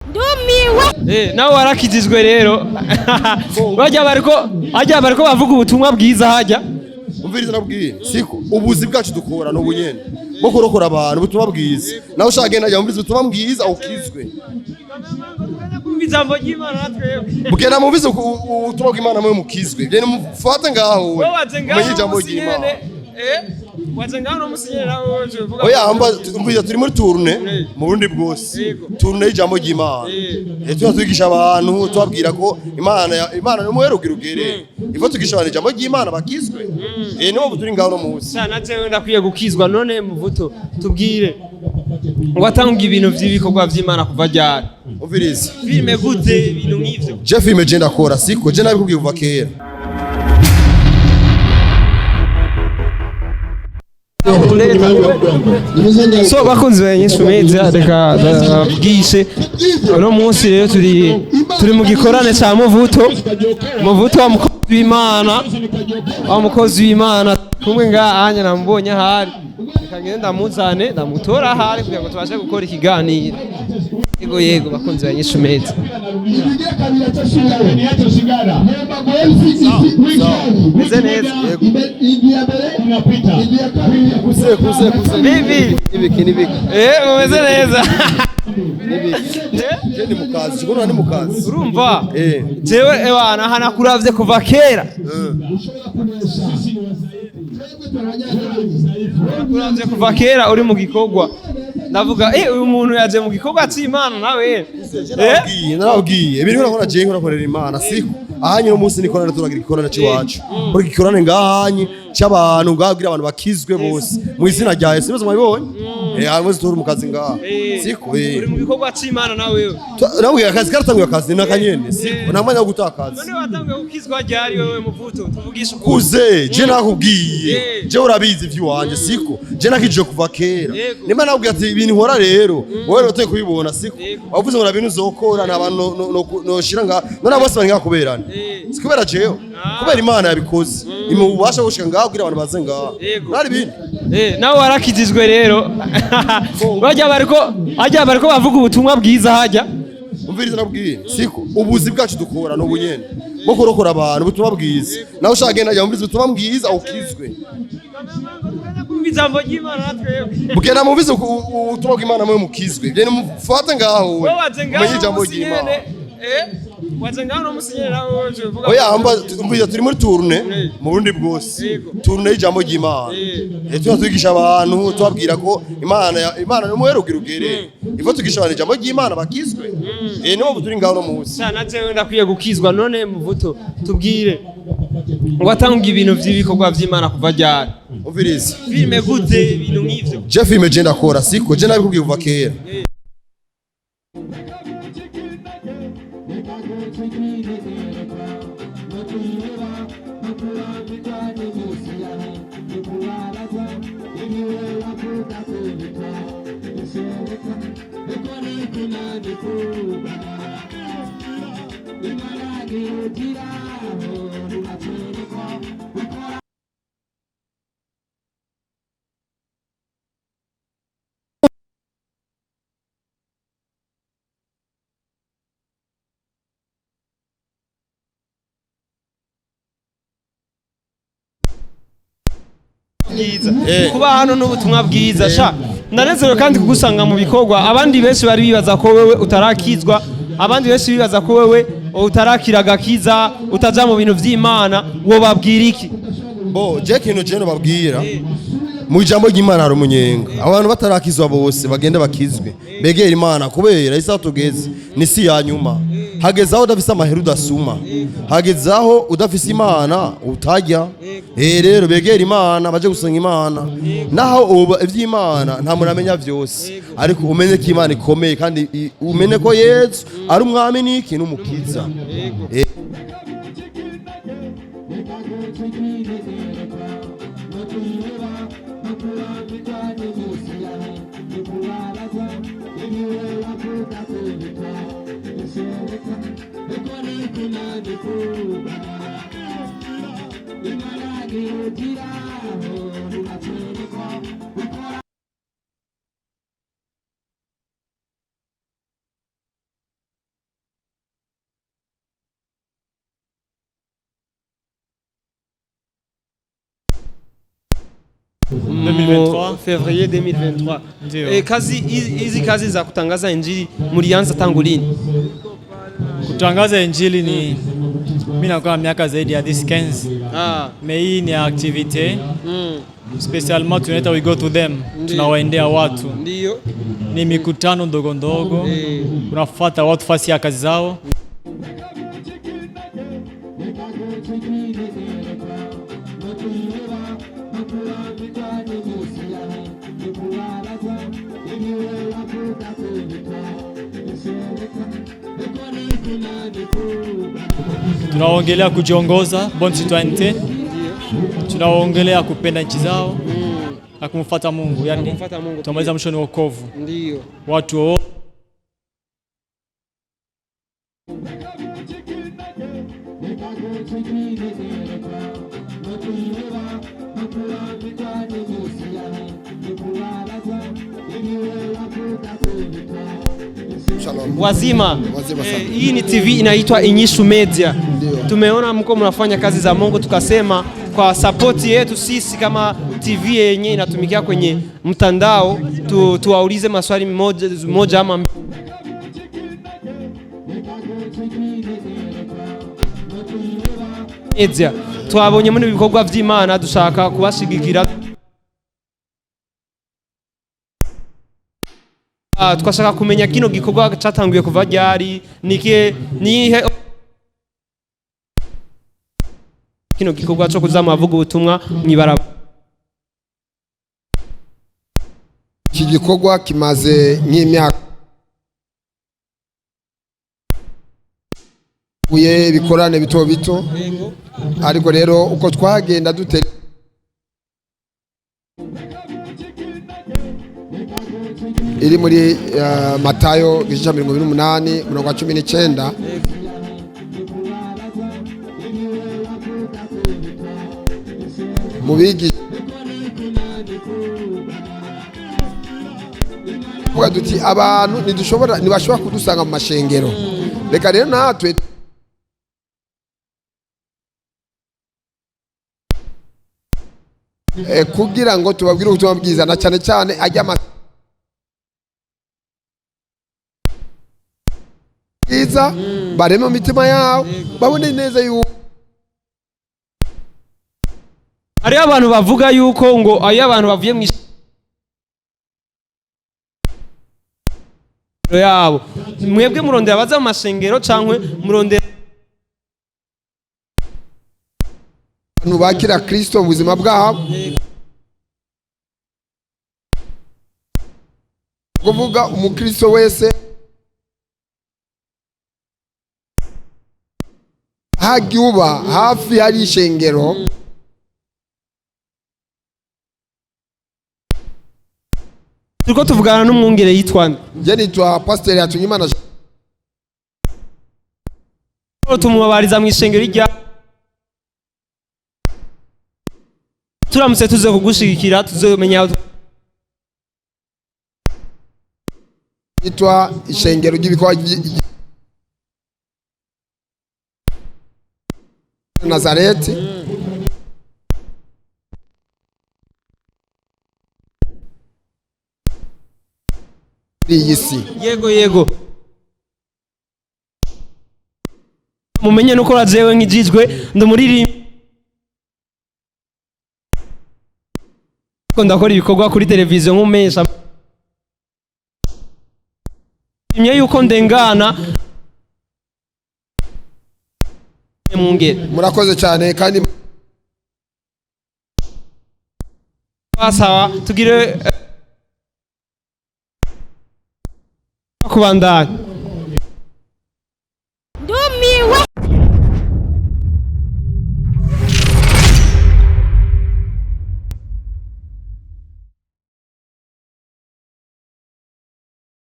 Ndumiwe. Nawe warakijijwe rero. Bajya bariko, hajya bariko bavuga ubutumwa bwiza hajya. Umviriza, nabwiye siko ubuzi bwacu dukora n'ubu nyene bwo kurokora abantu ubutumwa bwiza. Nawe ushaka genda jya umviriza ubutumwa bwiza ukizwe. Kumva ijambo ry'Imana natwebwe. Bugenda mumvize ubutumwa bw'Imana mwe mukizwe. Genda mufate ngaho we. Wowe waje ngaho Umenye ijambo uno musi ry'Imana. nyene, waje ngaho uno musi nyene nawe uje uvuga. Oya, mba umviriza, turi muri tournée mu Burundi bwose. Tournée y'ijambo ry'Imana. Tuba twigisha abantu tubabwira ko Imana ni umuhero ugira ugere. Ivo tugisha abantu ijambo ry'Imana bakizwe. Niyo mpamvu turi ngaho no munsi. Sana jewe ndakwiye gukizwa. None Muvuto, tubwire, watanga ibintu vy'ibikorwa vy'Imana kuva ryari? Umviriza. Filime gute, ibintu nk'ivyo? Je filime je ndakora, siko je nabikubwiye kuva kera. So bakunzi ba Yesu Media, reka ndababwishe uno munsi rero turi mu gikorane ca Muvuto. Muvuto wa mukozi w'Imana, wa mukozi w'Imana kumwe ngaha anya namubonye ahari, reka ngende ndamuzane ndamutora ahari kugira ngo tubashe gukora ikiganiro. Yego yego, bakunzi ba Yesu Media. Meze neza. Kuze kuze kuze. Bibi. Ibiki nibiki. Mumeze neza. Nibiki. Je ni mukazi, kigona ni mukazi. Urumva jewe ewana hanakuravye kuva kera, kuravye kuva kera uri mu gikorwa, ndavuga uyu muntu yaje mu gikorwa c'Imana nawe. Narabwiye, narabwiye. Ibintu nakora je nkorakorera Imana, siko. Ahanye no munsi nikorana turagira igikorane c'iwacu. Muri igikorane ngahanye c'abantu ngagira abantu bakizwe bose. Mu izina rya Yesu bose mwabibonye? Hamwe turi mu kazi ngaha. Siko Uri mu gikorwa c'Imana nawe. Nabwiye akazi karatanguye, akazi nakanyene, siko. Nta mwanya wo gutakaza. None watanguye gukizwa ryari wewe Muvuto? Tuvugishe ukuri. Kuze je nakubwiye. Je urabizi ivy'iwanje, siko. Je nakijije kuva kera. Nimba nakubwiye ati ibintu nkora rero, wowe rero uteye kubibona, siko. Wavuze ngo nabintu uzokora nta bantu noshira ngaha. None bose bari ngaha kuberana. Si kubera jewe, kubera Imana yabikoze. Imuha ububasha bwo gushika ngaha kugira abantu baze ngaha. Nari ibindi. Nawe warakijijwe rero. Bajya bariko, hajya bariko bavuga ubutumwa bwiza hajya. Umviriza, nabwiye siko ubuzi bwacu dukora n'ubu nyene bwo kurokora abantu ubutumwa bwiza. Nawe ushaka genda jya umviriza ubutumwa bwiza ukizwe. Kumva ijambo ry'Imana natwebwe. Bugenda mumvize ubutumwa bw'Imana mwe mukizwe. Genda mufate ngaho we. Wowe waje ngaho Umenye uno ijambo musi ry'Imana. nyene, waje ngaho uno musi nyene nawe uje uvuga. Oya, mba umviriza, turi muri tournée mu Burundi bwose. Tournée y'ijambo ry'Imana. Tuba twigisha abantu tubabwira ko Imana ni umuhero ugira ugere. Ivo tugisha abantu ijambo ry'Imana bakizwe. Niyo mpamvu turi ngaho no munsi. Sana jewe ndakwiye gukizwa. None Muvuto, tubwire, watanga ibintu vy'ibikorwa vy'Imana kuva ryari? Umviriza. Filime gute, ibintu nk'ivyo? Je filime je ndakora, siko je nabikubwiye kuva kera. Bwiza kuba hano n'ubutumwa bwiza sha. Ndanezerewe kandi kugusanga mu bikorwa. Abandi benshi bari bibaza ko wewe utarakizwa, abandi benshi bibaza ko wewe utarakira agakiza, utaja mu bintu vy'Imana, wobabwira iki? Bo je kintu je nobabwira, mu ijambo ry'Imana hari umunyenga. Abantu batarakizwa bose bagende bakizwe, begera Imana, kubera isaha tugeze ni si ya nyuma. Hageze aho udafise amahera udasuma, hageze aho udafise Imana utarya. Rero begera Imana, baje gusenga Imana. Naho ubu ivy'Imana nta muntu amenya vyose, ariko umenye ko Imana ikomeye kandi umenye ko Yesu ari umwami n'iki n'umukiza. 2023. Février 2023. Ndio. Kazi hizi kazi za kutangaza injili mlianza tangu lini? Kutangaza injili ni mimi nakuwa miaka zaidi ya this 15. Mais hii ni activité spécialement tunaita we go to them, tunawaendea watu. Ni mikutano ndogo ndogo, unafuata watu fasi ya kazi zao. Tunaongelea kujiongoza, bonne citoyenneté. Tunaongelea kupenda nchi zao na kumfuata Mungu, yani Kumfuata Mungu. Tumaliza mwisho ni wokovu. Watu wote. Shalom. Wazima. Wazima sana. Hii ni TV inaitwa Inyishu Media. Ndio. Tumeona mko mnafanya kazi za Mungu, tukasema kwa support yetu sisi kama TV yenyewe inatumikia kwenye mtandao tuwaulize maswali moja, moja ama media. Twabonye muri ibikorwa by'Imana dushaka kubashigikira. Twashaka kumenya kino gikorwa cyatanguye kuva ryari, nikihe nihe kino gikorwa cyo kuzama avuga ubutumwa mw'ibarabara. Iki gikorwa kimaze nk'imyaka uye ibikorane bito bito, ariko rero uko twagenda dutera iri muri Matayo igice cya 28 umurongo wa 19. Mu bigisha tuvuga duti abantu ntidushobora, ntibashobora kudusanga mu mashengero, reka rero natwe kugira ngo tubabwire ubutumwa bwiza na cyane cyane ajya bwiza bareme mu mitima yabo babone neza yuko Hariho abantu bavuga yuko ngo ayo abantu bavuye mu yabo, mwebwe murondera abaza mu mashengero cankwe murondera abantu bakira Kristo mu buzima bwabo, kuvuga umukristo wese hagiye uba hafi hari ishengero. Turiko tuvugana n'umwungere yitwa nde? Njye nitwa Pasiteri Hatungimana. Tumubabariza mu ishengero rya turamutse tuze kugushigikira tuzomenya aho. Yitwa ishengero ry'ibikorwa Nazareti. Muri iyi si. Yego yego, mumenye nuko rajewe nkijijwe ndumuririmba ko ndakora ibikorwa kuri televiziyo nkumesha imye yuko ndengana mwungere. Murakoze cyane kandi. Sawa, tugire kubandanya.